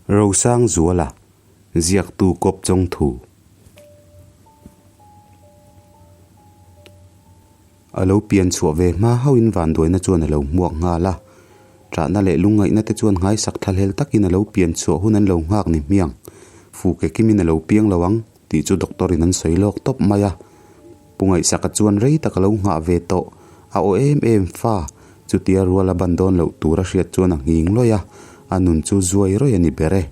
Rosangzuala, ziaktu kawp chawng thu. A lo pian chhuah ve hma hauhin vanduaina chuan a lo hmuak nghal a. Ṭahna leh lungngaihna te chuan nghaisak thlahlel takin a lo pian chhuah hun an lo nghak ni hmiang. Fuke kimin a lo piang lo ang tih chu doctor in an sawi lawk tawp mai a. Pu Ngaihsaka chuan rei tak a lo nghah ve tawh, a aw em em fa, chutia rual a ban dawn loh tur a hriat chuan a nghing lawih a, a nun chu zuai rawih a ni ber e.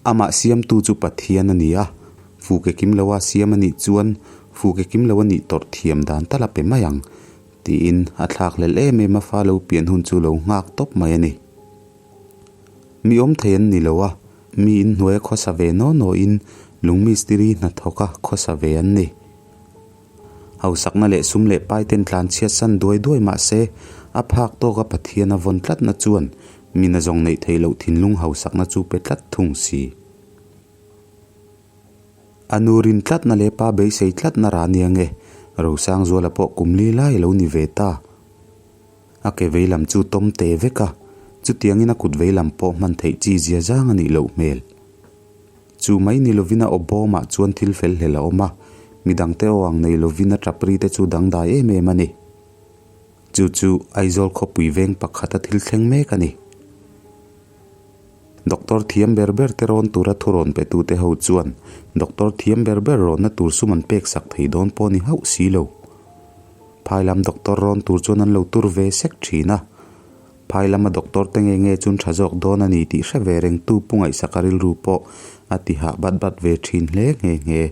Amah siamtu chu Pathian a ni a, fuke kim loa siam a nih chuan fuke kim lo a nih tawrh thiam dan tal a pe mai ang, tiin a thlakhlelh em em a fa lo pian hun chu lo nghak tawp mai a ni. Mi awm thei an ni lo a, mi inhnuaia khawsa ve naw nawin lung mistiri hnathawka khawsa ve an ni. Hausakna leh sum leh paiten tlan chhiat san duai duai mah se, a phak tawka Pathian a vawn tlatna chuan mina zawng neih theih loh thinlung hausakna chu pe tlat thung si. A nu rin tlatna leh pa beisei tlatna rah nia nge, Rosangzuala pawh kum li lai a lo ni ve ta. A ke veilam chu tawm te vek a, chutiangin a kut veilam pawh hman theih chi zia zang a nih loh hmel. Chu mai ni lovin a aw bawmah chuan thil fel hlel a awm a, midangte aw ang nei lovin a tap ri te chu dangdai em em a ni. Chu chu Aizawl khawpui veng pakhata thil thleng mek a ni. Doctor thiam ber ber te rawn tura thurawn petute ho chuan doctor thiam ber ber rawnna tur sum an pek sak thei dawn pawh ni hauh si lo. Phai lam doctor rawn tur chuan an lo tur ve sek thin a. Phai lama doctor te nge nge chun tha zawk dawn a ni tih hre ve reng tu Pu Ngaihsaka rilru pawh a ti hah bat bat ve thin hle nghe nghe.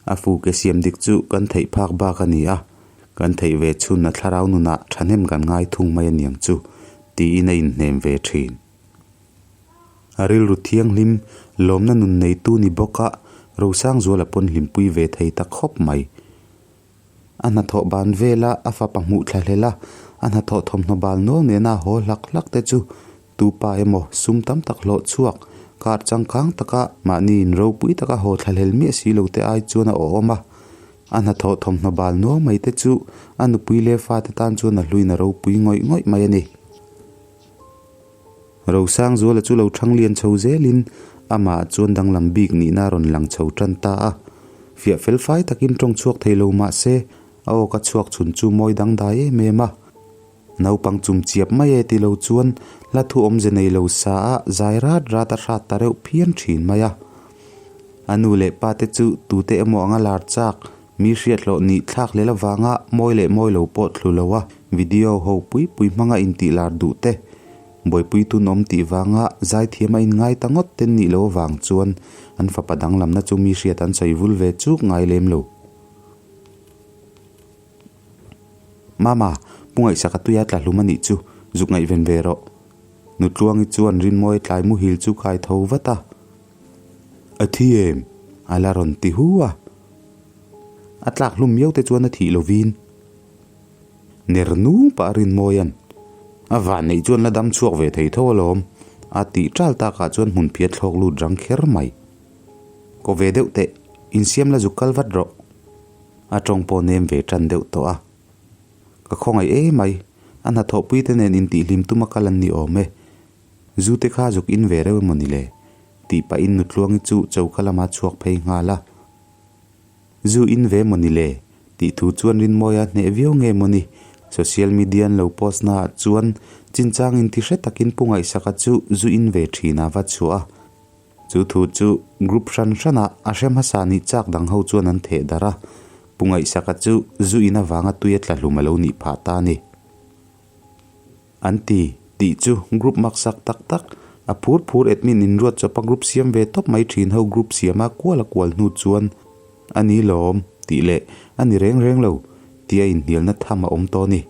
A fu ke siam dik chu kan theih phak bak a ni a, kan theih ve chhun a thlarau nunah thahnem kan ngai thung mai a niang chu tiin a inhnem ve thin. A rilru thianghlim, lawmna nun neitu ni bawka Rosangzuala pawn hlimpui ve thei ta khawp mai. A hnathawh ban vela a fapa hmuh thla hlel a, a hnathawh thawmhnaw bal nual nena haw hlak hlak te chu tupa emaw sum tam tak hlawh chhuak, kar changkang taka mahni in ropui taka haw thla hlel miah si lo te ai chuan a awm a. A hnathawh thawmhnaw bal nual mai te chu a nupui leh fate tan chuan a hluin a ropui ngawih ngawih mai a ni. Rosangzuala chu lo thang lian chho zelin amah chuan danglam bik nihna a rawn lang chho tan ta a. Fiah fel fai takin tawng chhuak thei lo mah se, a aw ka chhuak chhun chu mawi dangdai em em a. Naupang chum chiap mai e ti lo chuan hla thu awmze nei lo sa a zai rat rat a hrat ta reuh phian thin mai a. A nu leh pa te chu tute emaw anga lar chak, mi hriathlawh nih thlak lel avanga mawi leh mawi lo pawh thlu lo a video ho pui pui hmanga intih lar duh te, buaipui tun awm tih vanga zaithiam a inngai ta ngawt ten nih lo avang chuan an fapa danglamna chu mi hriat an sawi vul ve chuk ngai lem lo. Mama, Pu Ngaihsaka tuia tla hlum a nih chu, zuk ngaihven ve rawh. Nutluangi chuan Rinmawi tlai muhil chu kai tho vat a. A thi em? A la rawn ti hu a. A tlak hlum miau te chuan a thih lovin. Ner nung pah a Rinmawia'n, A van neih chuan la dam chhuak ve thei tho alawm, a tih ṭal takah chuan hmun phiat thlawk lut rang kher mai. Kaw ve deuh teh, insiam la zuk kal vat rawh. A tawng pawh nem ve ṭan deuh tawh a. Ka khawngaih e mai, a hnathawhpui te nen intihhlim tuma kal an ni awm e. Zu te kha zuk in ve reuh emaw ni le? Tih pahin Nutluangi chu choka lama chhuak phei nghal a. Zu in ve emaw ni le? Tih thu chuan Rinmawia hneh viau nge maw ni? Social media an lo post naah chuan chinchang inti hre takin Pu Ngaihsaka chu zu in ve thin a va chhuah a. Chu thu chu group hran hranah a hre hmasa nih chak dang ho chuan an theh darh a. Pu Ngaihsaka chu zu in avanga tui a tla hlum a lo nih phah ta a ni. An ti, tih chu group maksak tak tak, a phur phur admin in ruat chawpa group siam ve tawp mai thin ho group siama kual a kual hnu chuan a ni lawm tih leh a ni reng reng lo tia inhnialna tham a awm tawh a ni.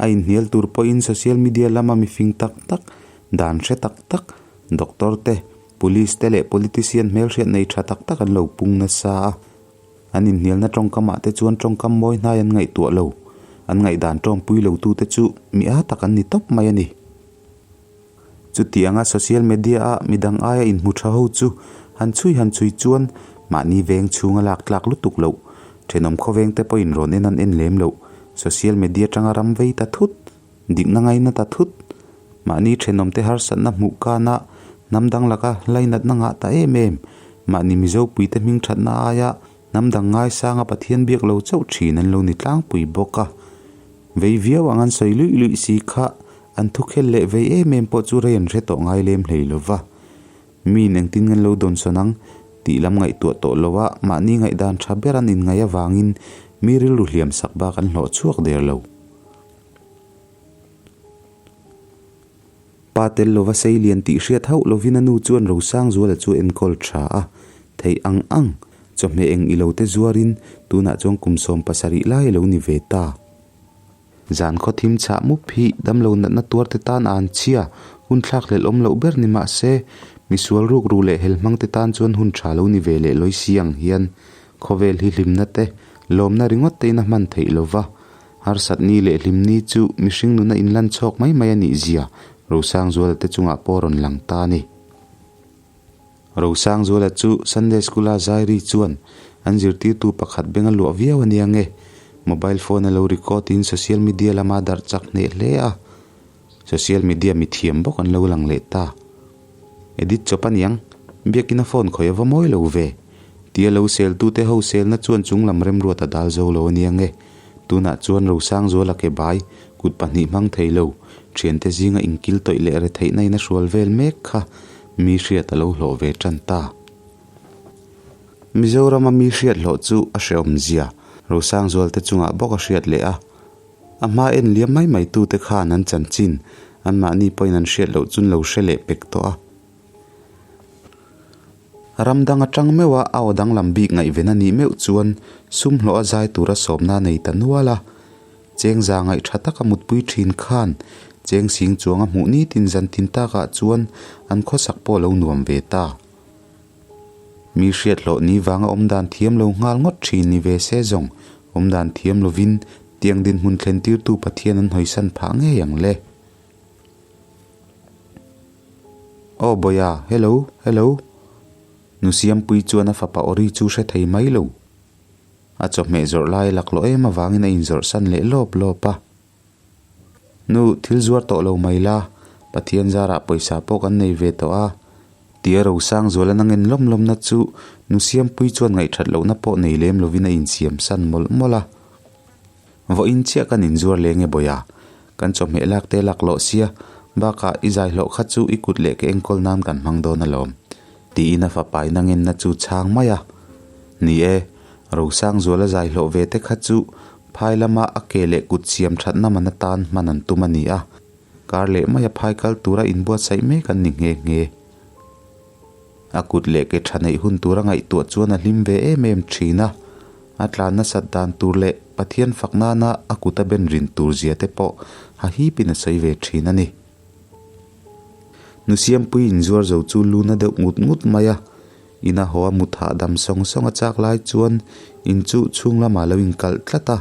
A inhnial tur pawhin social media lama mifing tak tak, dan hre tak tak, doctor te, police te leh politician hmelhriat nei tha tak tak an lo pung nasa a. An inhnialna tawngkamah te chuan tawngkam mawi hnai an ngaihtuah lo. An ngaihdan tawngpui lotute chu mi a tak an ni tawp mai a ni. Chutianga social media-a midang aia inhmu tha ho chu han chhui han chhui chuan mahni veng chhunga lak tlak lutuk loh, thenawm khawveng te pawhin rawn en an en lem loh, social media tanga ram vei ta thut, dikna ngaina ta thut. Mahni thenawmte harsatna hmuh kana hnam dang laka lainatna ngah ta em em. Mahni Mizo puite hming thatna aia hnam dang ngaisanga Pathian biak lo chauh thin an lo ni tlangpui bawk a. Vei viau ang an sawi luih luih si kha an thukhel leh vei em em pawh chu rei an hre tawh ngai lem hlei lo va. Miin engtin ngen lo dawnsawn ang tih lam ngaihtuah tawh lo a, mahni ngaihdan tha ber an inngaih avangin mi rilru hliam sak bak an hlawh chhuak der lo. Pa tel lova sei lian tih hriat hauh lovin a nu chuan Rosangzuala chu enkawl tha a, theih ang ang, chawhmeh eng ilo te zuarin tunah chuan kum 70 lai a lo ni ve ta. Zan khaw thim chhah mup hi damlo natna tuar te tan a an chhia, hun thlak hlelh awm loh ber ni mah se, misual ruk ru leh hel hmang te tan chuan hun tha lo ni ve leh lawi si ang hian khawvel hi hlimna te, lawmna ringawt te in a hman theih lo va. Harsatni leh hlimni chu mihring nuna inlan chhawk mai mai a nih zia Rosangzuala te chungah pawh rawn lang ta a ni. Rosangzuala chu Sunday School-a Zairi chuan an zirtirtu pakhat beng a luah viau a nia nge, mobile phone a lo record in social media lama darh chak hneh hle a, social media mithiam bawk an lo lang leh ta. Edit chawp a niang, biakina phone khawih a va mawi lo ve. Tia lo seltute ho selna chuan chunglam remruat a dal zo lo a nia nge, tunah chuan Rosangzuala ke bai kut pahnih hmang thei lo, thiante zinga inkil tawih leh retheihna in a hrual vel mek kha Mi hriat a lo hlawh ve tan ta. Mizorama mi hriat hlawh chu a hrehawm zia Rosangzual te chungah bawk a hriat leh a. A hma en liam mai mai tute khan an chanchin anmahni pawhin an hriat loh chun lo hre leh pek tawh a. Ram dang atang meuh a aw danglam bik ngaihven a nih meuh chuan sum hlawh a zai tura sawmna a nei ta nual a. Cheng za ngaih tha taka mutpui thin khan cheng sing chuang a hmuh nitin zan tin takah chuan an khawsak pawh lo nuam ve ta. Mi hriat hlawh ni vanga awm dan thiam lo nghal ngawt thin ni ve se zawng awm dan thiam lovin tiang dinhmun thlen tirtu Pathian an hawisan phah ngei ang le. Aw Bawiha, hello, hello. Nu Siampui chuan a fapa awri chu hre thei mai lo. A chawhmeh zawrh lai a laklawh em avangin a inzawrh san leh lawp lawp a. Nu, thil zuar tawh lo mai la, Pathian zarah pawisa pawh kan nei ve tawh a. Tia Rosangzuala na ngen lawm lawmna chu nu Siampui chuan ngaihthat lohna pawh nei lem lovin a insiam san mawlh mawlh a. Vawiin chiah kan inzuar leng e Bawiha, kan chawhmeh lak te laklawh sia, bakah i zai hlawh kha chu i kut leh ke enkawl nan kan hmang dawn alawm. Tiin a fapa in a ngenna chu chhang mai a. Ni e, Rosangzuala zai hlawh ve te kha chu phai lama a ke leh kut siam thatna man atan hman an tum a ni a, kar leh maia phai kal tura inbuatsaih mek an ni nghe nghe. A kut leh ke tha neih hun tura ngaihtuah chuan a hlim ve em em thin a, a tlan nasat dan tur leh Pathian fak nana a kut a ben rin tur zia te pawh ha hipin a sawi ve thin a ni. Nu Siampui inzuar zo chu lu na deuh ngut ngut mai a, ina haw a mut hahdam sawng sawng a chak lai chuan in chu chhung lamah lo inkalh tlat a,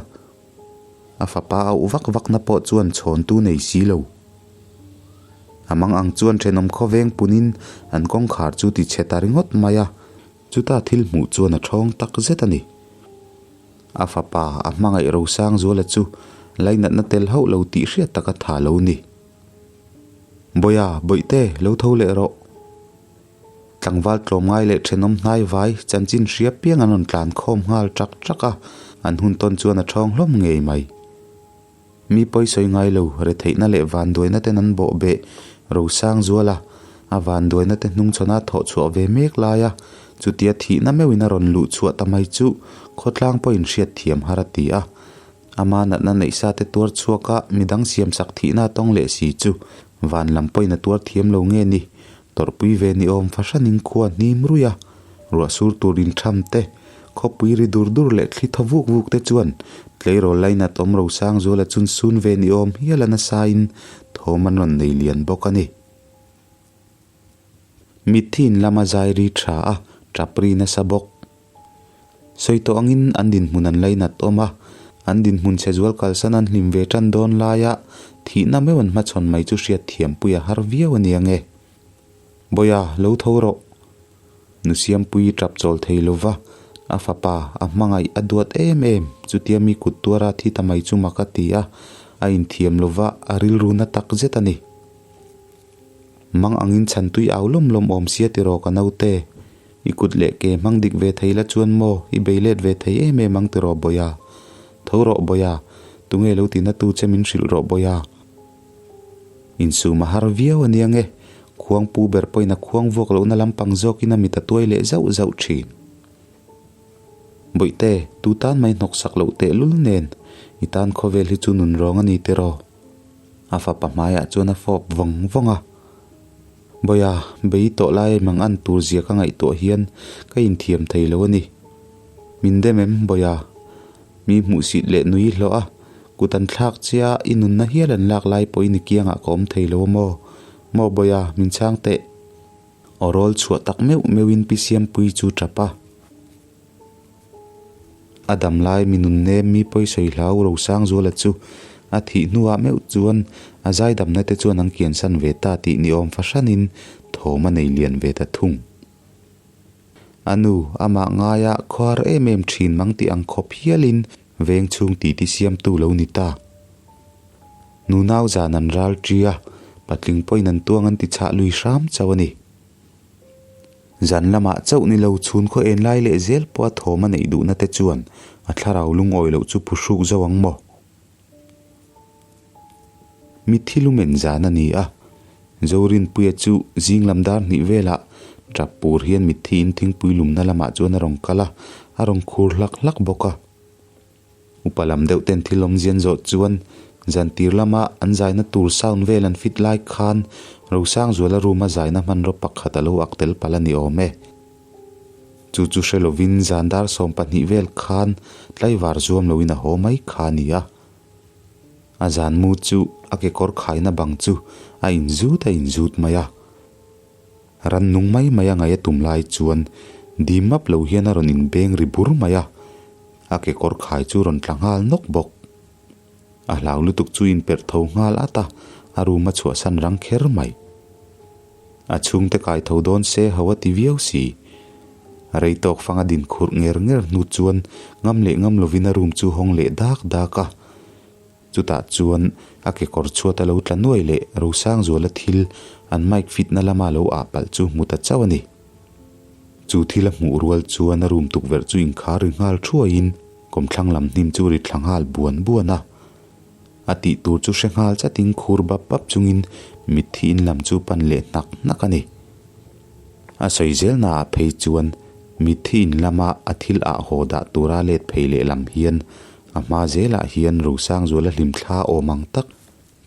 a fapa auh vak vak na pawh chuan chhawntu nei si lo. A mang ang chuan thenawm khawveng punin an kawngkhar chu ti chhe ta ringawt mai a, chuta thil hmuh chuan a thawng tak zet a ni. A fapa a hmangaih Rosangzuala chu lainatna tel hauh lo tih hriat taka tha lo ni. Bawiha, Bawihte, lo tho leh rawh. Tlangval tlawmngai leh thenawm hnai vai chanchin hria piang an rawn tlan khawm nghal ṭak ṭak a, an hun tawn chuan a ṭhawng hlawm ngei mai. Mi pawi sawi ngai lo, retheihna leh vanduaina ten an bawh beh Rosang zual a, a vanduaina te hnungchhawn a thawh chhuah ve mek lai a, chutia thihna meuhin a rawn luh chhuah ta mai chu khawtlang pawhin hriatthiam har a ti a. Ama natna neih sa te tuar chhuak a, midang siamsak thihna a tawng leh si chu van lam pawhin a tuar thiam lo nge ni? Tawrhpui ve ni awm fahranin khua hnim ruih a, ruah sur tur intham te, khawpui ri dur dur leh thli thaw vuk vuk te chuan tleirawl lainat awm Rosang Zuala chun sun ve ni awm hial a nasain thawm an rawn nei lian bawk a ni. Mitthi in lama zai ri tha a, tap ri nasa bawk. Sawi tawh angin an dinhmun an lainat awm a, an dinhmun chhe zual kalsan an hlim ve tan dawn laia thihna meuh an hmachhawn mai chu hriat thiampui a har viau a nia nge. Bawiha, lo tho rawh. Nu Siampuii tap chawl thei lo va, a fapa, a hmangaih a duat em em, chutia mi kut tuara thi ta mai chu mak a ti a, a inthiam lo va, a rilru na tak zet a ni. Mang angin chhan tui au lawm lawm awm sia tiraw ka naute. I kut leh ke hmang dik ve thei la chuan maw i bei let ve thei em em ang tiraw Bawiha. Tho rawh Bawiha, tunge lo tina tu che min hrilh rawh Bawiha. Insum a har viau a nia nge, khuang pu ber pawhin a khuang vuak lohna lampang zawkin a mit a tuai leh zauh zauh thin. Bawihte, tu tan mai hnawk sak loh tehlul nen, i tan khawvel hi chu nun rawng a ni tiraw? A fapa hmaiah chuan a fawp vawng vawng a. Bawiha, bei tawh lai mang an tur zia ka ngaihtuah hian ka inthiam thei lo a ni. Min dem em, Bawiha? Mi hmuhsit leh nui hlawh a, kut an thlak che a, i nunna hial an lak lai pawhin i kiangah ka awm thei lo a maw? Maw Bawiha, min chhang teh. Aw rawl chhuah tak meuh meuhin Pi Siampuii chu tap a. A dam lai mi nun nem mi pawisawi hlau Rosangzuala chu a thih hnuah meuh chuan a zaidamna te chuan an kiansan ve ta tih ni awm fahranin thawm a nei lian ve ta thung. A nu, amah ngaia khuar em em thin mang tih ang khawp hialin veng chhung titi siamtu lo ni ta. Nunau zan an ral ṭi a, patling pawhin an tuang an ti chhah lui hram chauh a ni. Zan lamah chauh ni lo chhun khaw en lai leh zel pawha thawm a neih duhna te chuan a thlarau lungawi loh chu phuhruk zo ang maw? Mitthi lumen zan a ni a, Zorinpuia chu zing lam dar hnih velah tap pur hian mitthi in thingpui lumna lamah chuan a rawn kal a, a rawn khur hlak hlak bawk a. Upa lam deuh ten thil awmzian zawh chuan zan tir lama an zaina tur sound vel an fit lai khan Rosangzuala room a zaina hmanraw pakhat a lo ak tel palh a ni awm e. Chu chu hre lovin zan dar 12 vel khan tlaivar zuam loin a haw mai kha a ni a. A zan mu chu a kekawr khaina bang chu a inzut a inzut mai a. Rannung mai mai a ngaih a tum lai chuan dim map lo hian a rawn inbeng ri bur mai a, a kekawr khai chu rawn tla nghal nawk bawk. A hlau lutuk chu inperh tho nghal at a, a room a chhuahsan rang kher mai. A chhungte kai tho dawn se ho a ti viau si. Rei tawk fang a din khurh nger nger hnu chuan ngam leh ngam lovin a room chu hawng leh dak dak a. Chutah chuan a kekawr chhuat a lo tla nuai leh Rosangzuala thil an mic fit na lama lo ah palh chu hmu ta chauh a ni. Chu thil a hmuh rual chuan a room tukverh chu inkhar ri nghal thuaiin kawmthlang lam hnim chu ri thla nghal buan buan a. A tih tur chu hre nghal chatin khur bap bap chungin mitthi in lam chu pan leh hnak hnak a ni. A sawi zelnaah phei chuan mitthi in lama a thil ah haw dah tura let phei leh lam hian a hma zelah hian Rosangzuala hlimthla awm ang tak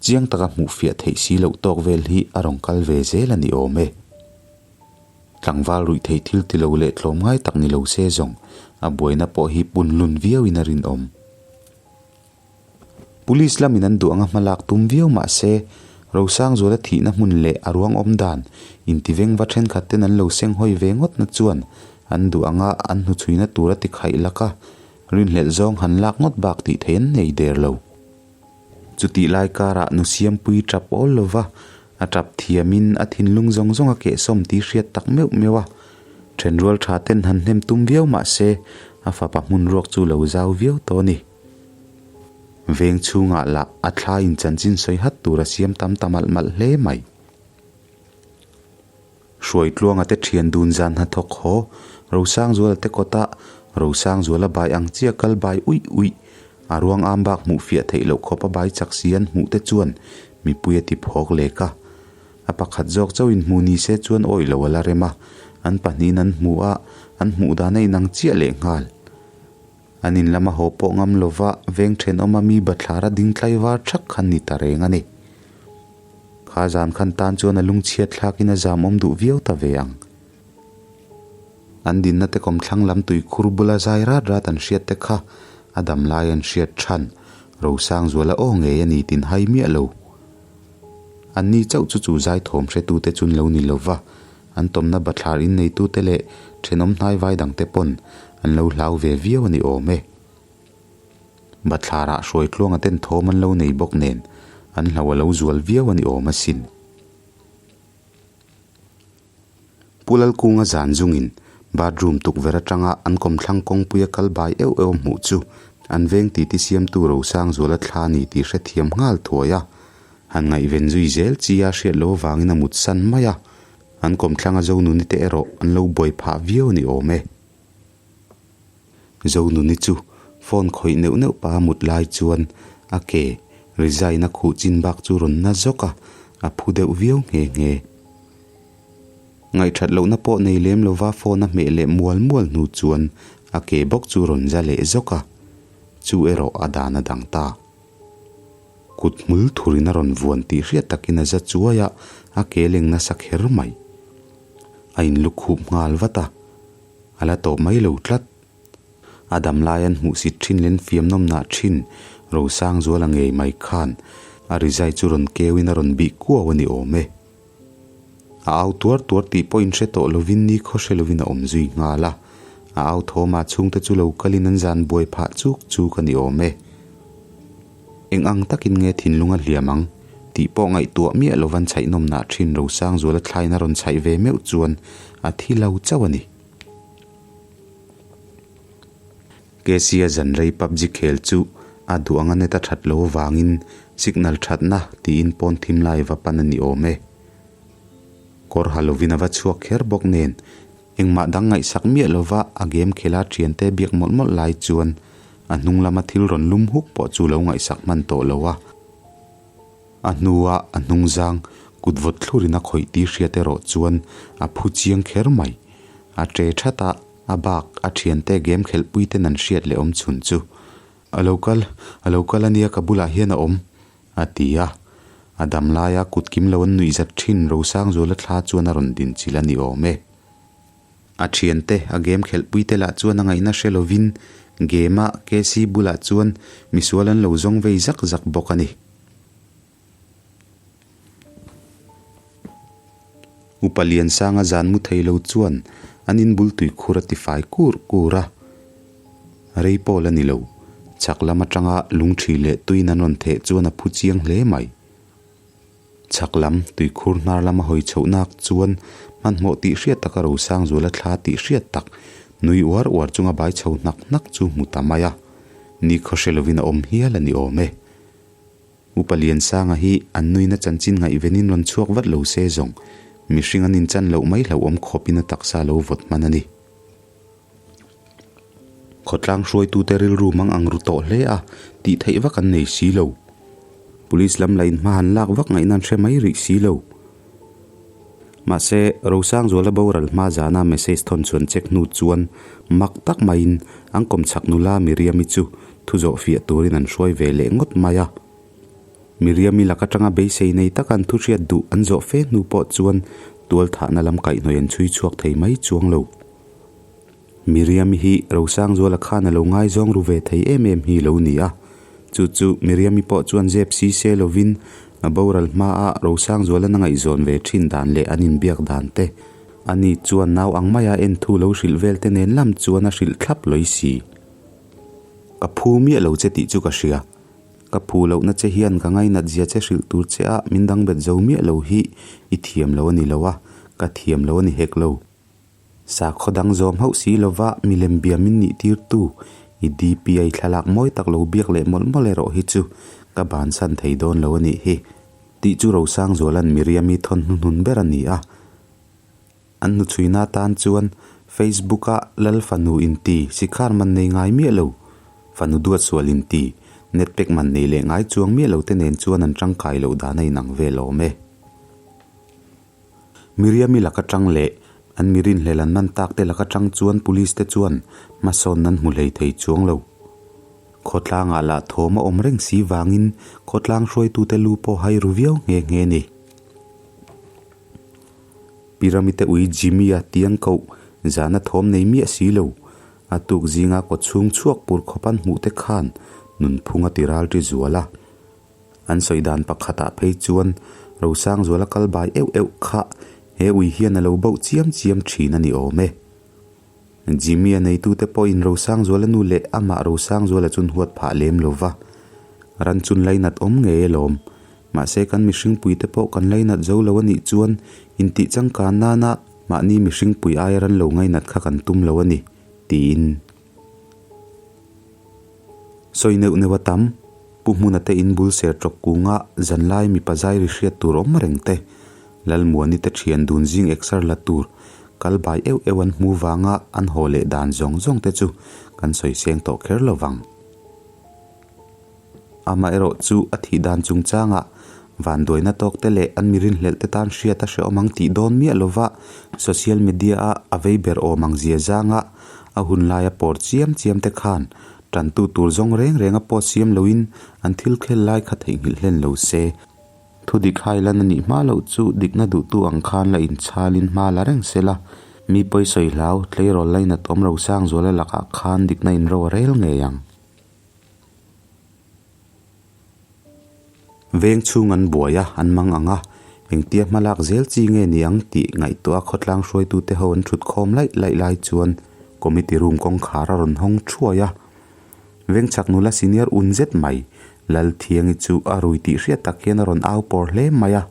chiang taka hmuh fiah theih si loh tawk vel hi a rawn kal ve zel a ni awm e. Tlangval ruih theih thil ti lo leh tlawm ngai tak ni lo se zawng a buaina pawh hi pun lun viauin a rinawm. Police lamin an duh anga hma lak tum viau mah se, Rosangzuala thihna hmun leh a ruang awm dan intiveng va thenkhat ten an lo seng hawi ve ngawtna chuan an duh anga an hnuchhuina tur a ti khaih lak a, rinhlelh zawng han lak ngawt bak tih theih an nei der lo. Chutih lai karah nu Siampui tap awl lo va, a tap thiamin a thinlung zawng zawng a kehsawm tih hriat tak meuh meuh a, thenrual tha ten han hnem tum viau mah se, a fapa hmun ruak chu lo zau viau tawh a ni. Veng chhungah lah a thla in chanchin sawi hat tur a siam tam ta malh malh hle mai. Hruaitluanga te thian dun zan hnathawk haw Rosangzuala te kawtah Rosangzuala bai ang chiah kal bai uih uih a ruang am bak hmuh fiah theih loh khawp a bai chak si an hmuh te chuan mipui a ti phawk lek a. A pakhat zawk chauhin hmuh ni se chuan awih lo a la rem a, an pahnihin an hmu a, an hmuh dan a inang chiah lehnghal. An in lama haw pawh ngam lova veng thenawma mi bathlar a ding tlai var thak khan ni ta reng a ni. Kha zan khan tan chuan a lungchhiat thlakin a zam awm duh viau ta ve ang. An dinna te kawmthlang lam tuikhur bula zai rat rat an hriat te kha a dam lai an hriat than Rosangzuala aw ngei a ni tin hai miah lo. Anni chauh chu chu zai thawm hretute chun lo ni lova An tawmna bathlar inneitute leh thenawm hnaivai dangte pawn an lo hlau ve viau a ni awm e. Bathlarah hruai tluanga ten thawm an lo nei bawk nen an hlau a lo zual viau a ni awm asin. Pu Lalkunga zan zungin bathroom tukverh atanga an kawmthlang kawngpuia kal bai euh euh hmuh chu an veng titi siamtu Rosangzuala thla a ni tih hrethiam nghal thuai a. Han ngaihven zui zel chi a hriat loh avangin a mut san mai a, an kawmthlanga Zonuni te erawh an lo buai phah viau a ni awm e. Zonuni chu phone khawih neuh neuh pa a mut lai chuan a ke resign a khuh chin bak chu rawn na zawk a, a phu deuh viau nghe nghe. Ngaihthat lohna pawh nei lem lova phone a hmeh leh mual mual hnu chuan a ke bawk chu rawn za leh zawk a, chu erawh a dan a dang ta. Kut hmul thurin a rawn vuan tih hriat takin a za chuai a, a ke leng nasa kher mai. A inlukhup nghal vat a, a la tawp mai lo tlat. A dam lai an hmuh sit thin len fiam nawm nah thin Rosangzuala ngei mai khan a rizai chu rawn keuin a rawn bih kuau a ni awm e. A au tuar tuar tih pawh inhre tawh lovin ni khaw hre lovin a awm zui nghal a, a au thawmah chhungte chu lo kalin an zan buai phah chuk chuk a ni awm e. Eng ang takin nge thinlung a hliam ang tih pawh ngaihtuah miah lovan chhaihnawmnah thin Rosangzuala thlain a rawn chhaih ve meuh chuan a thi lo chauh a ni. Casey-a zan rei PUBG khel chu a duh anga net a that lo avangin signal thatna tiin pawn thim lai va pan a ni awm e. Kawr ha lovin a va chhuak kher bawk nen engmah dang ngaihsak miah lova a game khela thiante biak mawlh mawlh lai chuan a hnung lama thil rawn lum huk pawh chu lo ngaihsak hman tawh lo a. A hnua a hnungzang kut vawt thlurin a khawih tih hriat erawh chuan a phu chiang kher mai. A ṭe that a. A bak a thiante game khelhpui ten an hriat leh awm chhun chu a lo kal, a lo kal ania ka bulah hian a awm, a ti a. A dam laia kut kim lo an nuih zat thin Rosangzuala thla chuan a rawn din chilh a ni awm e. A thiante a game khelhpui te lah chuan a ngaihna hre lovin game a KC bulah chuan misual an lo zawng vei zak zak bawk a ni. Upa Liansanga zan mu thei lo chuan an inbul tuikhur a tifai kur kur a. Rei pawl a ni lo, chhak lam atanga lungṭhi leh tuin an rawn theh chuan a phu chiang hle mai. Chhak lam tuikhur hnar lama hawi chhoh nak chuan hmanhmawh tih hriat taka Rosangzuala thla tih hriat tak nui uar uar chunga bai chho hnak hnak chu hmu ta mai a, nikhaw hre lovin a awm hial a ni awm e. Upa Liansanga hi an nuina chanchin ngaihvenin rawn chhuak vat lo se zawng, mihring an inchan loh mai hlauhawm khawpin a taksa lo vawt hman a ni. Khawtlang hruaitute rilru mang ang ru tawh hle a, tih theih vak an nei si lo. Police lam la inhma han lak vak ngaihna an hre mai rih si lo. Mahse, Rosangzuala boral hma zana message thawn chuan check hnu chuan mak tak maiin an kawmchhak nula Miriam-i chu thu zawh fiah turin an hruai ve leh ngawt mai a. Miriam-i lak atanga beisei nei taka an thu hriat duh an zawh fe hnu pawh chuan tualthahna lam kaihhnawih an chhui chhuak thei mai chuang lo. Miriam-i hi Rosangzuala khan a lo ngaizawng ru ve thei em em hi lo ni a. Chu chu Miriam-i pawh chuan zep si se lovin a boral hmaa Rosangzuala na ngaihzawn ve thin dan leh an inbiak dan te, ani chuan nau ang maia en thu lo hrilh vel te nen lam chuan a hrilh thlap lawi si. Ka phu miah lo che tih chu ka hria. Ka phu lohna che hian ka ngainat zia che hrilh tur che a min dang bet zo miah lo hi i thiam lo a ni lo a, ka thiam lo a ni hek lo. Sakhaw dang zawm hauh si lova milem bia min nih tirtu i DPI thlalak mawi tak lo biak leh mawlh mawlh erawh hi chu ka bansan thei dawn lo a nih hi. Tih chu Rosangzuala'n Miriam-i thawn hnuhnun ber a ni a. An hnuchhuina atan chuan Facebook-a Lal fanu inti sikhar man nei ngai miah lo, fanu duat sual inti net pack man nei leh ngai chuang miah lo te nen chuan an tangkai loh dan a inang vel awm e. Miriam-i lak atang leh an mi rinhlel an man tak te lak atang chuan police te chuan hmasawn an hmu hlei thei chuang lo. Khawtlangah lah thawm a awm reng si vangin khawtlang hruaitute lu pawh hai ru viau nghe nghe ni. Pyramid-te ui Jimmy-a tiang koh zana thawm nei miah si lo. A tuk zinga kawchhung chhuak pur khawp an hmuh te khan nunphung a ti ral ṭi zual a. An sawi dan pakhatah phei chuan Rosangzuala kal bai euh euh kha he ui hian a lo bauh chiam chiam thin a ni awm e. Jimmy-a neitute pawhin Rosangzuala nu leh amah Rosangzuala chun huat phah lem lo va, ran chun lainat awm ngei alawm. Mahse kan mihringpuite pawh kan lainat zo lo a nih chuan intih changkan nana mahni mihringpui aia ran lo ngainat kha kan tum lo a ni, tiin. Sawi neuh neuh a tam. Pu Hmuna te in bul ser tawk kunga zanlai mipa zai ri hriat tur awm reng te, Lalmuani te thian dun zing exer la tur kal bai euh euh an hmu vanga an haw leh dan zawng zawng te chu kan sawi seng tawh kher lo vang. Amaherawh chu a thih dan chungchangah vanduaina tawk te leh an mi rinhlelh te tan hriat a hrehawm ang tih dawn miah lova social media a a vei ber awm ang zia zanga a hun laia pawr chiam chiam te khan tantu tur zawng reng renga pawh siam loin an thil khel lai kha theihnghilh hlen lo se. Thu dik hai lan a nih hma loh chu dikna duhtu ang khan la inchhalin hma la reng se la, mi pawi sawi hlau, tleirawl lainat awm rosang zuala lakah khan dikna inro a rel ngei ang. Veng chhung an buai a, an mang ang a, engtia hma lak zel chi nge ni ang tih ngaihtuah a khawtlang hruaitute ho an thut khawm laih laih lai chuan committee room kawngkhar a rawn hawng thuai a. Vengchhak nula senior un zet mai, Lalthiangi chu a rui tih hriat tak hian a rawn au pawr hle mai a.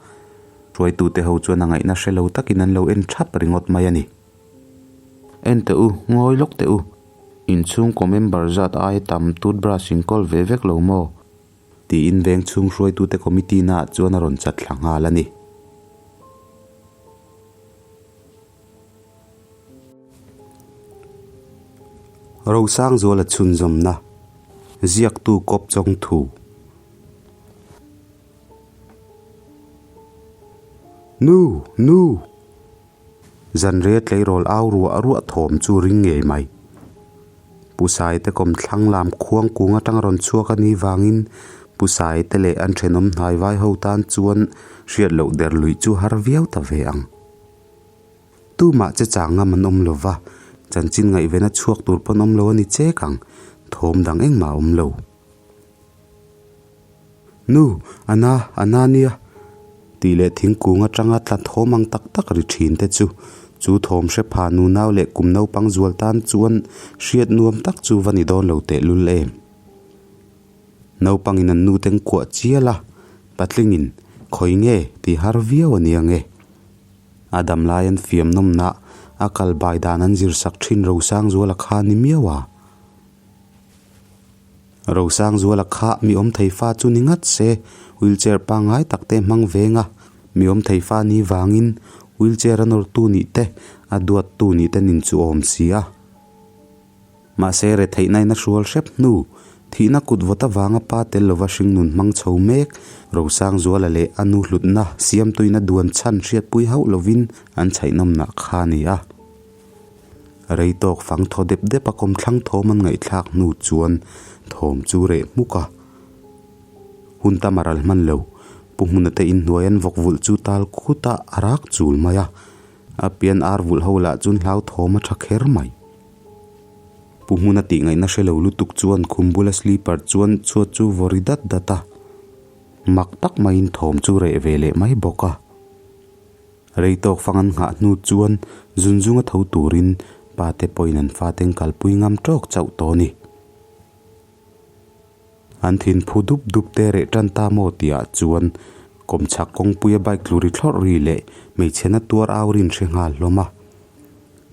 Hruaitute ho chuan a ngaihna hre lo takin an lo en thap ringawt mai a ni. En teh u, ngawi lawk teh u. Inchhungkaw member zat aia tam toothbrush in kawl ve vek lo maw? Tiin veng chhung hruaitute committee naah chuan a rawn chat thla nghal a ni. Rosangzuala chhunzawmna, Ziaktu kawp chawng thu. Nu! Nu! Zanriah tleirawl au ruah ruah thawm chu ring ngei mai. Pu Saite kawmthlang lam khuang kung atang rawn chhuak a nih vangin Pu Saite leh an thenawm hnai vai ho tan chuan hriat loh der luih chu har viau ta ve ang. Tumah che chang ngam an awm lo va, chanchin ngaihven a chhuak tur pawn awm lo a ni chek ang, thawm dang engmah a awm lo. Nu, a na, a na nia, tih leh thingkung atanga tla thawm ang tak tak ri thin te chu, chu thawm hre pha nunau leh kum naupang zual tan chuan hriat nuam tak chu va ni dawn lo tehlul em. Naupangin an nute an kuah chial a, patlingin, Khawi nge? tih har viau a nia nge. A dam lai an fiam nawmna, a kal bai dan an zirsak thin Rosangzuala kha ni miau a. Rosangzuala kha mi awm thei fa chu ni ngat se, wheelchair pangngai tak te hmang veng a, mi awm thei fa ni vangin wheelchair a nawrtu nih te, a duattu nih te nin chu awm si a. Mahse retheihna in a hrual hrep hnu, thihna kut vawt avanga pa tel lova hringnun hmang chho mek, Rosangzuala leh a nu hlutna siamtuina duan chhan hriatpui hauh lovin an chhaihnawmnah kha a ni a. Rei tawk fang thaw dep dep a kawmthlang thawm an ngaihthlak hnu chuan thawm chu reh hmuk a. Hun tam a ral hman lo, Pu Hmuna te inhnuai an vawk vulh chu tal khut a, a rak chul mai a. A pian ar vulh ho lah chuan hlau thawm a tha kher mai. Pu Hmuna tih ngaihna hre lo lutuk chuan khum bula sleeper chuan chhuat chu vaw ri dat dat a. Mak tak maiin thawm chu reh ve leh mai bawk a. Rei tawk fang an nghah hnu chuan zunzunga tho turin pa te pawhin an fate an kalpui ngam tawk chauh tawh a ni. An thin phu dup dup te reh tan ta maw tihah chuan kawmchhak kawngpuia bike tlu ri thlawrh ri leh hmeichhe na tuar au rin hre nghal hlawm a.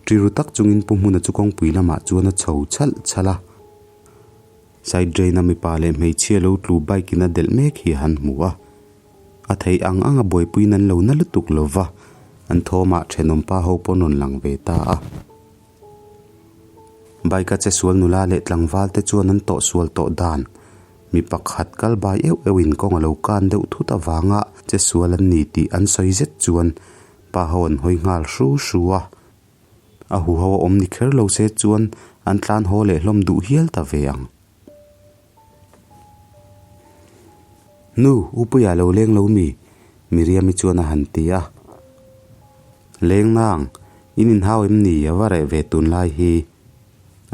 Ṭiru tak chungin Pu Hmuna chu kawngpui lamah chuan a chho chhalh chhalh a. Side drain a mipa leh hmeichhia lo tlu bike in a delh mek hi a han hmu a. A theih ang ang a buaipuiin an lo na lutuk lo va, an thawmah thenawm pa ho pawh an rawn lang ve ta a. Bike a che sual nula leh tlangval te chuan an tawh sual tawh dan mi pakhat kal bai euh euh in kawng a lo kan deuh thut avanga che sual an ni tih an sawi zet chuan pa ho an hawi nghal hru hru a. A huho a awm ni kher lo se chuan an tlan haw leh hlawm duh hial ta ve ang. Nu, U Puia lo leng lo mi? Miriam-i chuan a han ti a. Leng nang, in inhau em ni? A va reh ve tunlai hi,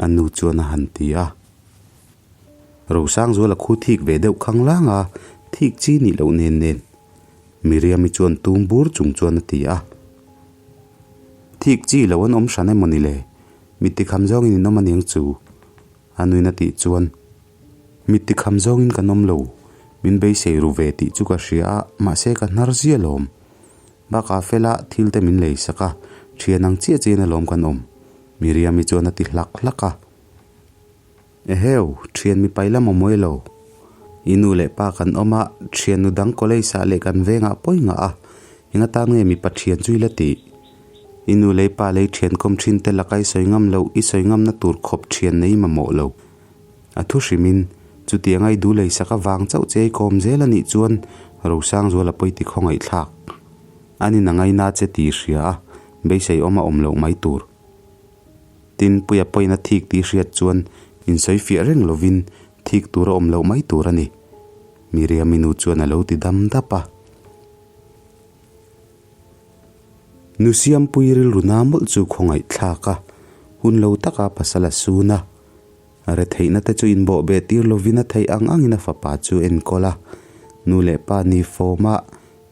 a nu chuan a han ti a. Rosangzuala khu thik ve deuh khang lang a, thik chi nih loh nen nen. Miriam-i chuan tum bur chung chuan a ti a. Thik chi lo an awm hran emaw ni le? Mitti kham zawngin in awm aniang chu. A nuin a tih chuan, Mit tikham zawngin kan awm lo, min beisei ru ve tih chu ka hria a, mahse ka hnar zia lawm. Bakah fela thil te min lei sak a, thian ang chiah chiahin alawm kan awm, Miriam-i chuan a ti hlak hlak a. Eheu, thian mi pai lam a mawi lo. I nu leh pa kan awm a, thiannu dang college ah leh kan vengah pawi ngah a, eng atan nge mipa thian chu i la tih? I nu leh i pa leh i thian kawm thin te laka i sawi ngam loh, i sawi ngamna tur khawp thian nei mamawh lo. A thu hrimin, chutianga i duh leisak avang chauh che i kawm zel a nih chuan Rosangzuala pawi ti khawngaihthlak. An in a ngaina che tih i hria a, beisei awm a awm loh mai tur. Tin, Puia pawhin a thik tih hriat chuan insawi fiah reng lovin thik tur a awm loh mai tur a ni. Miriami nu chuan a lo ti dam dap a. Nu Siampui rilru na mawlh chu khawngaihthlak a, hun lo taka pasal a sun a. Retheihna te chu inbawh beh tir lovin a theih ang angin a fapa chu enkawl a. Nu leh pa ni fawm a,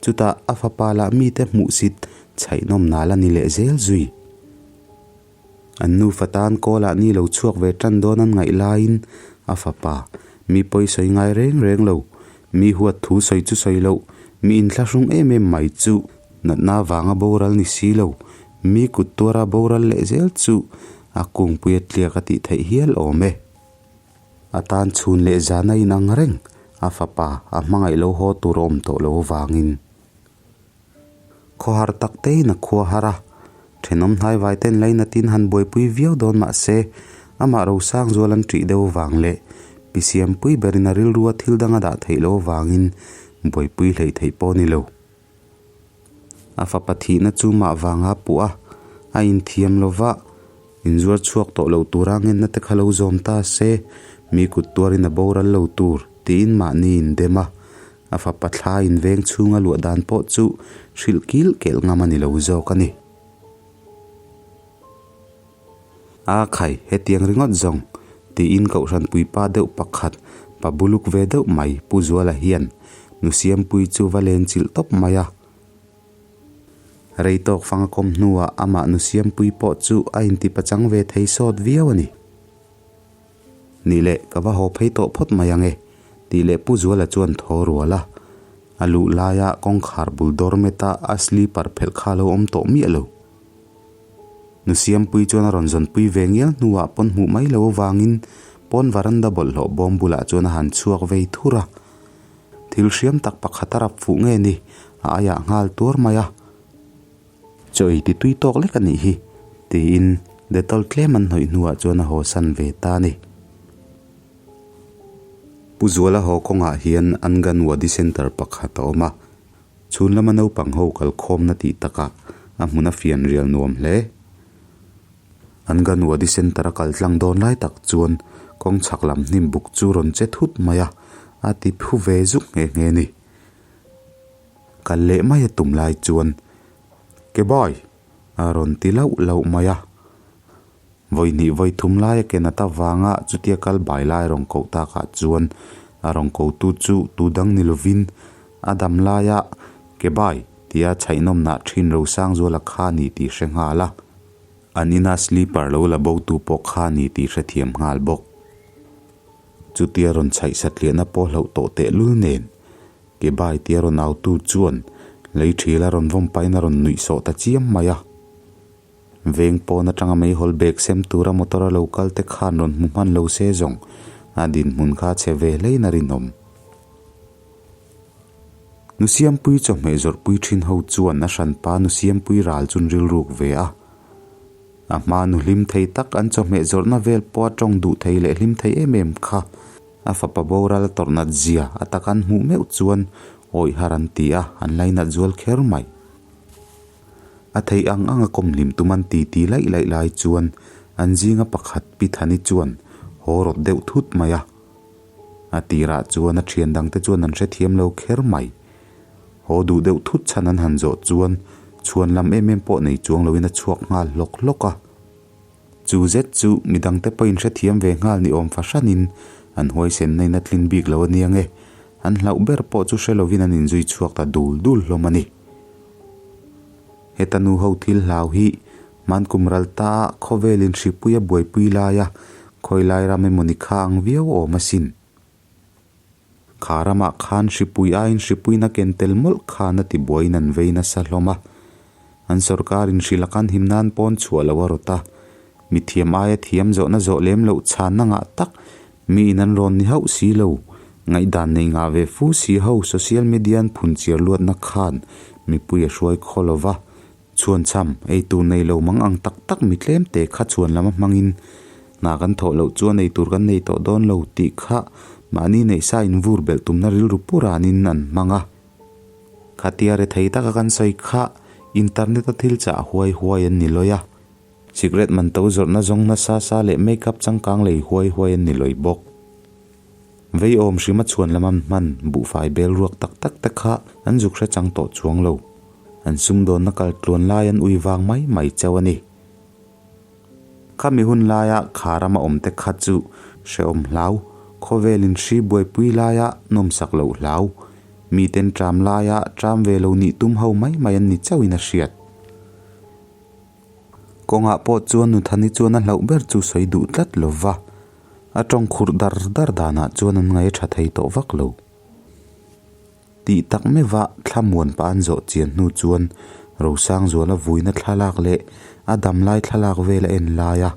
chutah a fapa lah mite hmuhsit chhaihnawm nal a ni leh zel zui. An nufa tan kawlah ni lo chhuak ve tan dawn an ngaih laiin a fapa, mi pawi sawi ngai reng reng lo, mi huat thu sawi chu sawi loh, mi inthlahrung em em mai chu natna vanga boral ni si lo, mi kut tuara boral leh zel chu a kungpui a tliak a tih theih hial awm e. A tan chhun leh zan a inang reng, a fapa a hmangaih lo haw tur a awm tawh lo avangin. Khawhar tak tein a khua har a, thenawm hnaivai ten lainatin han buaipui viau dawn mah se, amah Rosang zual an ṭih deuh avang leh pi Siampui berin a rilrua thil dang a dah theih loh avangin buaipui hleih theih pawh a ni lo. A fapa thihna chu mah vanga puh a, a inthiam lo va, inzuar chhuak tawh lo tura ngenna te kha lo zawm ta se, mi kut tuarin a boral lo tur tiin mahni indem a, A fapa thla in veng chhunga luah dan pawh chu hrilh kil kelh ngam a ni lo zawk a ni. A khai, hetiang ringawt zawng, tiin Kohhran puipa deuh pakhat, pa buluk ve deuh mai Pu Zuala hian nu Siampui chu va len chilh tawp mai a. Rei tawk fang a kawm hnuah amah nu Siampui pawh chu a inti pachang ve thei sawt viau a ni. Nih leh, ka va haw phei tawh phawt mai ang e, tih leh Pu Zuala chuan thaw rual a. A luh laia kawngkhar bul doormat a a sleeper phelh kha a lo awm tawh miah lo. Nu Siampui chuan a rawn zawnpui ve ngial hnuah pawn hmuh mai lo avangin pawn varanda bawlhhlawh bawm bulah chuan a han chhuak vei thur a. Thil hriam tak pakhat a rap fuh nge ni, a aiah nghal tuar mai a. Chaw ei ti tui tawk lek a nih hi, tiin Dettol tlem an hnawih hnuah chuan a haw san ve ta a ni. Pu Zuala haw kawngah hian Anganwadi Centre pakhat a awm a, chhun lama naupang ho kalkhawmna tih takah a hmun a fian rial nuam hle. Anganwadi Centre a kal tlang dawn lai tak chuan kawng chhak lam hnim buk chu rawn che thut mai a, a ti phu ve zuk nghe nghe a ni. Kal leh mai a tum lai chuan Kebawi! a rawn ti lauh lauh mai a. Vawi hnih vawi thum lai a ken at avanga chutia kal bai lai rawn koh takah chuan a rawn kotu chu tu dang ni lovin a dam laia Kebai! tia chhaihnawmnah thin Rosangzuala kha a ni tih hre nghal a. An ina sleeper lo la botu pawh kha a ni tih hrethiam nghal bawk. Chutia rawn chhaih satliahna pawh hlauh tawh tehlul nen Ke bai tia rawn autu chuan lei thil a rawn vawm pahin a rawn nuih sawh ta chiam mai a. Veng pawn atanga meihawl bag sem tura motor a lo kal te khan rawn hmu hman lo se zawng a dinhmun kha chhe ve hlein a rinawm. Nu Siampui chawhmeh zawrhpui thin ho chuan a hranpa Nu Siampui ral chun rilruk ve a. A hma nu hlim thei tak an chawhmeh zawrhna vel pawh a tawng duh thei leh hlim thei em em kha. A fapa boral tawrh nat zia a tak an hmuh meuh chuan awih har an ti a, an lainat zual kher mai. A theih ang ang a kawmhlim tum an ti ti laih laih lai chuan an zinga pakhat Pi Thani chuan haw rawt deuh thut mai a. A tirah chuan a thian dangte chuan an hrethiam lo kher mai. Haw duh deuh thut chhan an han zawh chuan chhuan lam em em pawh nei chuang loin a chhuak nghal hlawk hlawk a. Chu zet chu midangte pawhin hrethiam ve nghal ni awm fahranin an huaisenna in a tlin bik lo a nia nge, an hlauh ber pawh chu hre lovin an inzui chhuak ta dul dul hlawm a ni. Heta nu ho thil hlau hi hmankum ral ta a khawvelin hripui a buaipui laia khawilai ram emaw ni kha ang viau awm asin. Kha ramah khan hripui aiin hripuina ken tel mawlh khan a ti buaiin an vei nasa hlawm a. An sorkarin hrilh a kan him nan pawn chhuah loh a rawt a. Mithiam aia thiam zawhna zawh lem loh chhanna ngah tak miin an rawn ni hauh si lo. Ngaihdan nei ngah ve fu si ho social media an phun chiar luatna khan mipui a hruai khaw lo va, chhuanchham ei tur nei lo mang ang tak tak mi tlem te kha chhuan lama hmangin hna kan thawh loh chuan ei tur kan nei tawh dawn lo tih kha mahni neihsa invur belh tumna rilru pu ranin an hmang a. Khatia rethei taka kan sawi kha internet a thil chah huai huai an ni lawi a. Cigarette man to zawrhna zawng nasa sa leh make up changkang lei huai huai an ni lawi bawk. Vei awm hrima chhuan lam an hman buhfai bel ruak tak tak te kha an zuk hre chang tawh chuang lo. An sumdawnna kal tluan lai an ui vang mai mai chauh a ni. Khami hun laia kha rama awm te kha chu hrehawm hlau, khawvelin hri buaipui laia nawmsak loh hlau, miten ṭam laia ṭam ve lo nih tum ho mai mai an ni chauhin a hriat. Kawngah pawh chuan Nuthani chuan a hlauh ber chu sawi duh tlat lo va, a tawng khurh dar dar danah chuan an ngaih a tha thei tawh vak lo. Tih tak meuhva thlamuan pah an zawh chian hnu chuan Rosangzuala vuina thlalak leh a damlai thlalak vel a en lai a,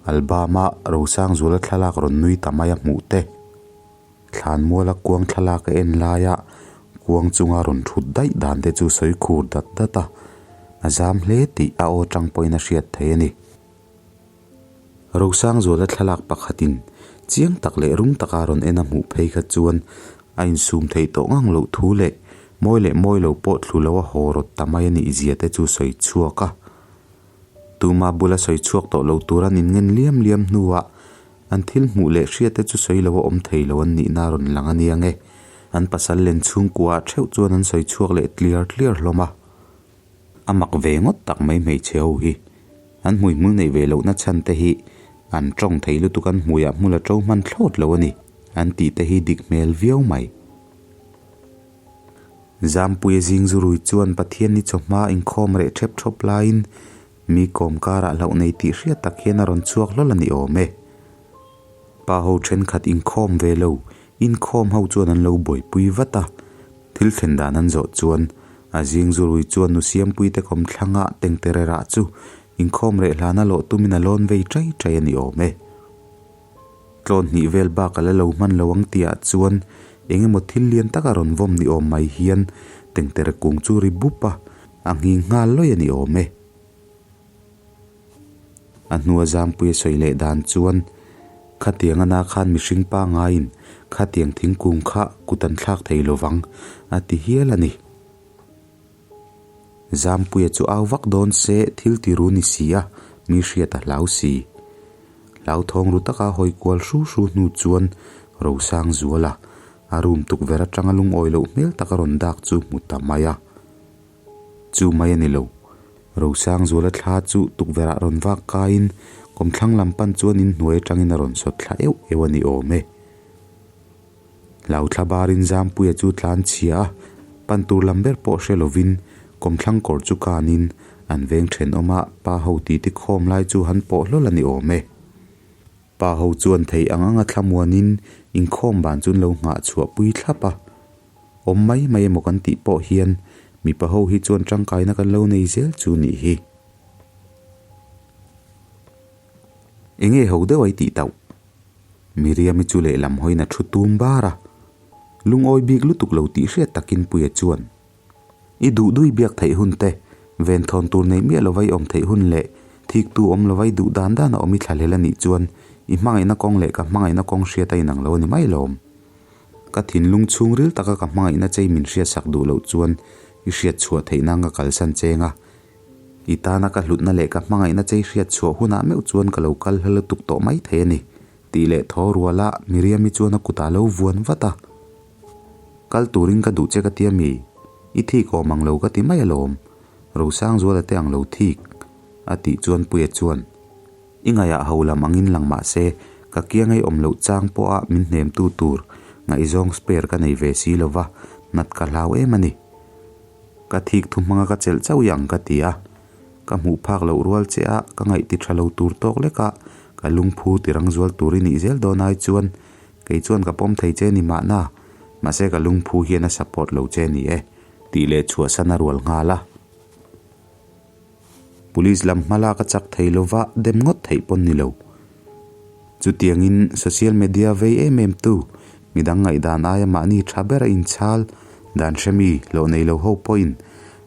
album-a Rosangzuala thlalak rawn nui ta mai a hmuh te. Thlanmuala kuang thlalak a en laia kuang chunga rawn thut daih dan te chu sawi khur dat dat a, a zam hle tih a aw tang pawhin a hriat thei a ni. Rosangzuala thlalak pakhatin chiang tak leh rum taka rawn en a hmuh phei kha chuan a insum theih tawh ngang loh thu leh mawi leh mawi lo pawh thlu lo a haw rawt ta mai a nih zia te chu sawi chhuak a. Tuma bula sawi chhuak tawh lo tur an inngen liam liam hnuah An thil hmuh leh hriat te chu sawi lo a awm thei lo an nihna a rawn lang a nia nge. An pasal len chhungkua ah theuh chuan an sawi chhuak leh tliar tliar hlawm a. A mak ve ngawt tak mai hmeichhe ho hi. An hmuihmul neih ve lohna chhan te hi an tawng thei lutuk an hmuiah hmul a to hman thlawt lo a ni an tih te hi dik hmel viau mai. Zampuia zing zurui chuan Pathian ni chawhma inkhawm reh thep thawp laiin Mi kawm karah hlauh nei tih hriat tak hian a rawn chhuak hlawl a ni awm e. Pa ho thenkhat inkhawm ve lo, inkhawm ho chuan an lo buaipui vat a. Thil thlen dan an zawh chuan a zing zurui chuan nu Siampuite kawmthlanga tengtererah chu inkhawm reh hlana lawh tumin a lawn vei chai chai a ni awm e. Tlawn hnih vel bak a la lo hman lo ang tihah chuan eng emaw thil lian taka rawn vawm ni awm mai hian tengtere kung chu ri bup a, a nghing nghal lawi a ni awm e. A hnua Zampuia sawi leh dan chuan khatiang ana khan mihring pangaiin khatiang thingkung kha kut an thlak thei lovang a ti hial a ni. Zampuia chu au vak dawn se thil ti ru ni si a, mi hriat a hlau si. Hlauthawng ru taka hawi kual hru hru hnu chuan Rosang zuala a room tukverh atanga lungawi loh hmel taka rawn dak chu hmu ta mai a. Chu mai a ni lo. Rosang zuala thla chu tukverh ah rawn vak kaiin kawmthlang lam pan chuan inhnuai atangin a rawn sawt thla euh euh a ni awm e. Hlauthla barin Zampuia chu tlan chhia a, pan tur lam ber pawh hre lovin kawmthlang kawr chu kanin an veng thenawma pa ho titi khawm lai chu han pawh hlawl a ni awm e. Pa ho chuan thei ang anga thlamuanin inkhawm ban chu an lo nghah chhuah pui thlap a. Awm mai mai emaw kan tih pawh hian mipa ho hi chuan tangkaina kan lo nei zel chu nih hi. Enge ho deuh ai tih tauh? Miriam-i chu lehlam hawiin a thu tum bar a, lungawi bik lutuk lo tih hriat takin Puia chuan, I duh dui biak theih hun te, venthawn tur nei miah lova i awm theih hun leh thiktu awm lova i duh dan dan a awm i thlahlel a nih chuan i hmangaihna kawng leh ka hmangaihna kawng hriat a inang lo a ni mai lawm. Ka thinlung chhungril taka ka hmangaihna chei min hriatsak duh loh chuan i hriat chhuah theih nan ka kalsan cheng a, I tana ka hlutna leh ka hmangaihna chei hriat chhuah hunah meuh chuan ka lo kal hla lutuk tawh mai thei a ni, tih leh thaw ruala Miriam-i chuan a kutah a lo vuan vat a. Kal turin ka duh che ka tia mi? I thik awm ang lo ka ti mai alawm, Rosangzuala te ang lo thik, a tih chuan Puia chuan, I ngaihah ho lam angin lang mah se, ka kiang ei awm loh chang pawha min hnemtu tur ngaihzawng spare ka nei ve si lova, nat ka hlau em a ni. Ka thik thu hmanga ka chelh chauh i ang ka ti a, ka hmuh phak loh rual che a, ka ngaih ti tha lo tur tawk lek a, ka lungphu ti rang zual tur i nih zel dawn ai chuan kei chuan ka pawm thei che ni mahna, mahse ka lungphu hian a support lo che ni e, tih leh chhuahsan a rual nghal a. Police lam hma lak a chak thei lova dem ngawt theih pawn ni lo. Chutiangin social media vei em em tu. Midang ngaihdan aia mahni tha ber a inchhal dan hre mi hlawh nei lo ho pawhin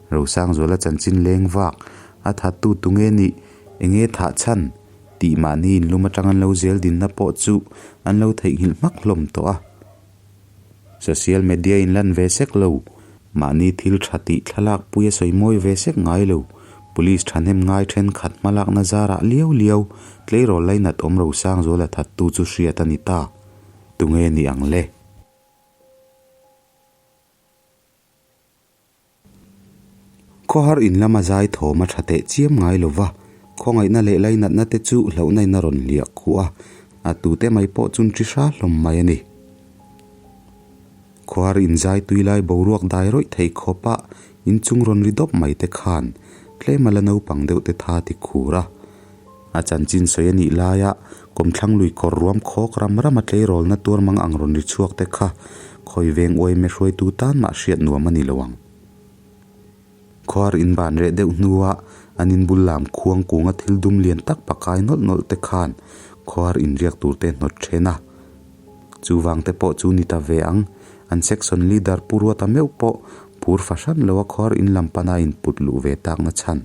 Rosangzuala chanchin leng vak a thattu tunge nih enge thah chhan tih mahni inlum atang an lo zel dinna pawh chu an lo theihnghilh hmak hlawm tawh a. Social media in lan ve sek lo, mahni thil tha tih thlalak pui a sawi mawi ve sek ngai lo, police thahnem ngai thenkhat hmalakna zarah liau liau tleirawl lainat awm Rosangzuala thattu chu hriat a ni ta. Tunge ni ang le? Khawhar in lama zai thawm a tha teh chiam ngai lo va, khawngaihna leh lainatna te chu hlauhna in a rawn hliah khuh a, a tute mai pawh chun chi hra hlawm mai a ni. Khawhar in zai tui lai boruak dai rawih thei khawp a inchung rawn ri dawp mai te khan tlem a la naupang deuh te tha ti khur a. A chanchin sawi a nih laia kawmthlang lui kawr ruam khawk ram ram a tleirawlna tuar mang ang rawn ri chhuak te kha khawi veng uaime hruaitu tan mah hriat nuam a ni lo ang. Khuar in ban reh deuh hnua an inbul lam khuang kunga thil dum lian tak pakai nawlh nawlh te khan khuar inriak tur te hnawt then a. Chuvang te pawh chu ni ta ve ang, an section leader Pu Ruata meuh pawh phur fahran loa khuar in lam pana input luh ve takna chhan.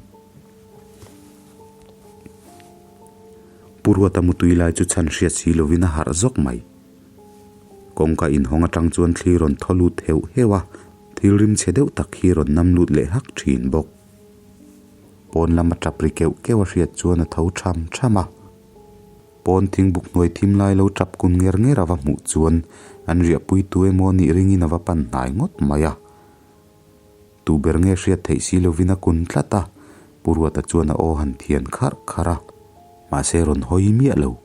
Pu Ruata mutui lai chu chhan hriat si lovin a harh zawk mai. Kawngka inhawng atang chuan thli rawn thaw lut heuh heuh a, thil rim chhe deuh tak hi rawn nam lut leh hak thin bawk. Pawn lama tap ri keuh keuh a hriat chuan a tho tham tham a. Pawn thingbuk hnuai thim lai lo tap kun nger nger a va hmuh chuan an riahpui tu emaw nih ringin a va pan hnai ngawt mai a. Tu ber nge hriat theih si lovin a kun tlat a, Pu Ruata chuan a aw han thian kharh kharh a, mahse rawn hawi miah lo.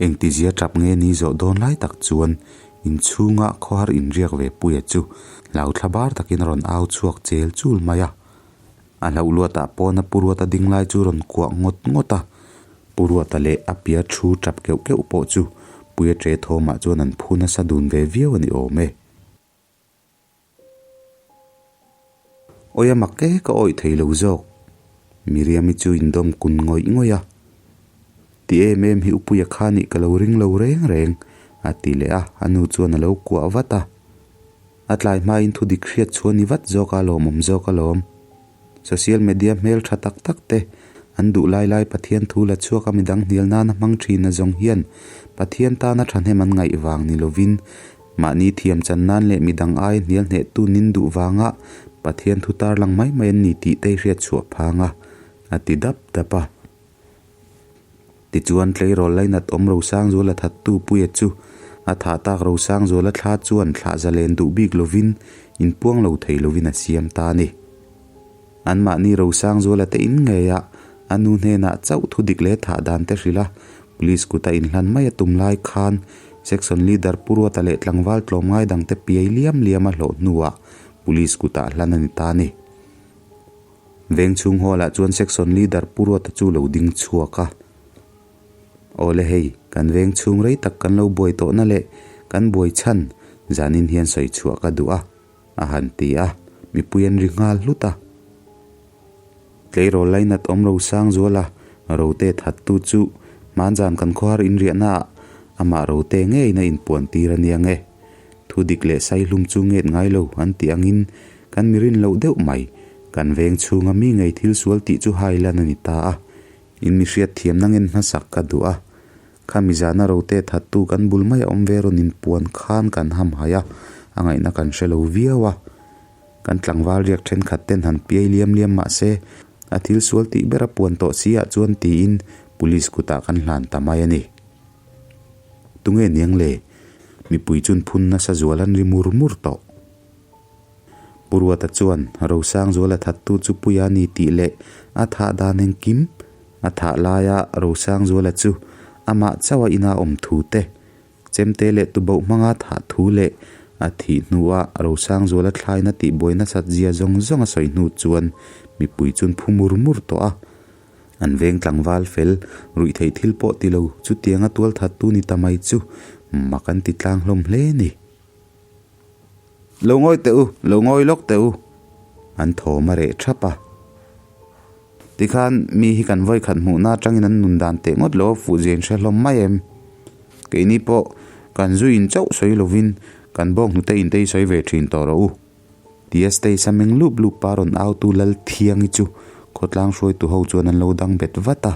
Engtizia tap nge ni zawh dawn lai tak chuan inchhunga khawhar inriak ve Puia chu hlauthla bar takin a rawn au chhuak chel chul mai a. A hlauh luatah pawna Pu Ruata ding lai chu rawn kuah ngawt ngawt a, Pu Ruata leh a pia thu tap keuh keuh pawh chu Puia ṭe thawmah chuan an phu nasa dun ve viau a ni awm e. Awi a mak e ka awih thei lo zawk. Miriam-i chu indawm kun ngawih ngawih a. Ti em em hi Upuia kha nih ka lo ring lo reng reng, a ti leh a, a nu chuan a lo kuah vat a. A tlai hmain thu dik hriat chhuah ni vat zawk a lawmawm zawk alawm. Social media hmel tha tak tak te, an duh lai lai Pathian thu la chhuak a midang hnial nana hmang thin a zawng hian Pathian tana thahnem an ngaih vang ni lovin mahni thiam chan nan leh midang aia hnial hnehtu nin duh vanga Pathian thu tarlang mai mai an ni tih te i hriat chhuah phang a, a ti dap dap a. Tichuan tleirawl lainat awm Rosangzuala thattu Puia chu a thah tak Rosangzuala thla chuan thlah zalen duh bik lovin inpuang lo thei lovin a siam ta a ni. Anmahni Rosangzuala te in ngei a, a nu hnenah chauh thu dik leh thah dan te hrilh a, Police kuta inhlan mai a tum lai khan Section Leader Pu Ruata leh tlangval tlawmngai dangte piai liam liam a hlawh hnuah Police kutah hlan a ni ta a ni. Veng chhung hall ah chuan section leader Pu Ruata chu lo ding chhuak a. Awle hei, kan veng chhung rei tak kan lo buai tawhna leh kan buai chhan zanin hian sawi chhuah ka duh a, a han ti a, mipui an ri nghal hlut a. Tleirawl lainat awm Rosang Zuala rote thattu chu hmanzan kan khawhar inriahna ah amah rote ngeiin a inpuan tir a nia nge. Thu dik leh saihlum chu nget ngai lo an tih angin kan mi rin loh deuh mai. Kan veng chhunga mi ngei thil sual tih chu hai lan a ni ta a. In mi hriat thiamna ngen hmasak ka duh a. Khami zana rote thattu kan bul mai a awm ve rawn inpuan khan kan ham hai a, a ngaihna kan hre lo viau a. Kan tlangval riak thenkhat ten han piai liam liam mah se, a thil sual tih ber a puan tawh si ah chuan tiin police kutah kan hlan ta mai a ni. Tunge niang le? Mipui chun phun nasa zual an ri mur mur tawh. Pu Ruata chuan Rosangzuala thattu chu Puia ni tih leh a thah dan engkim a thah laia Rosangzuala chu amah chauha ina awm thu te, chemte leh tuboh hmanga thah thu leh a thih hnua Rosangzuala thlaina tihbuai nasat zia zawng zawng a sawi hnu chuan mipui chun phu mur mur tawh a. An veng tlangval fel, ruih theih thil pawh ti lo, chutianga tual thattu ni ta mai chu mak an ti tlang hlawm hle ni. Lo ngawi teh u, lo ngawi lawk teh u, an thawm a reh thap a. Tikhan mi hi kan vawikhat hmuhna atangin an nun dan teh ngawt lo a fuh zia in hre hlawm mai em? Keini pawh. Kan zu in chauh sawi lovin kan bawng hnute in te hi sawi ve thin tawh rawh u. Tia stage a meng lup lup pa rawn autu Lalthiangi chu khawtlang hruaitu ho chuan an lo dang bet vat a.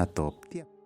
A tawp tiap.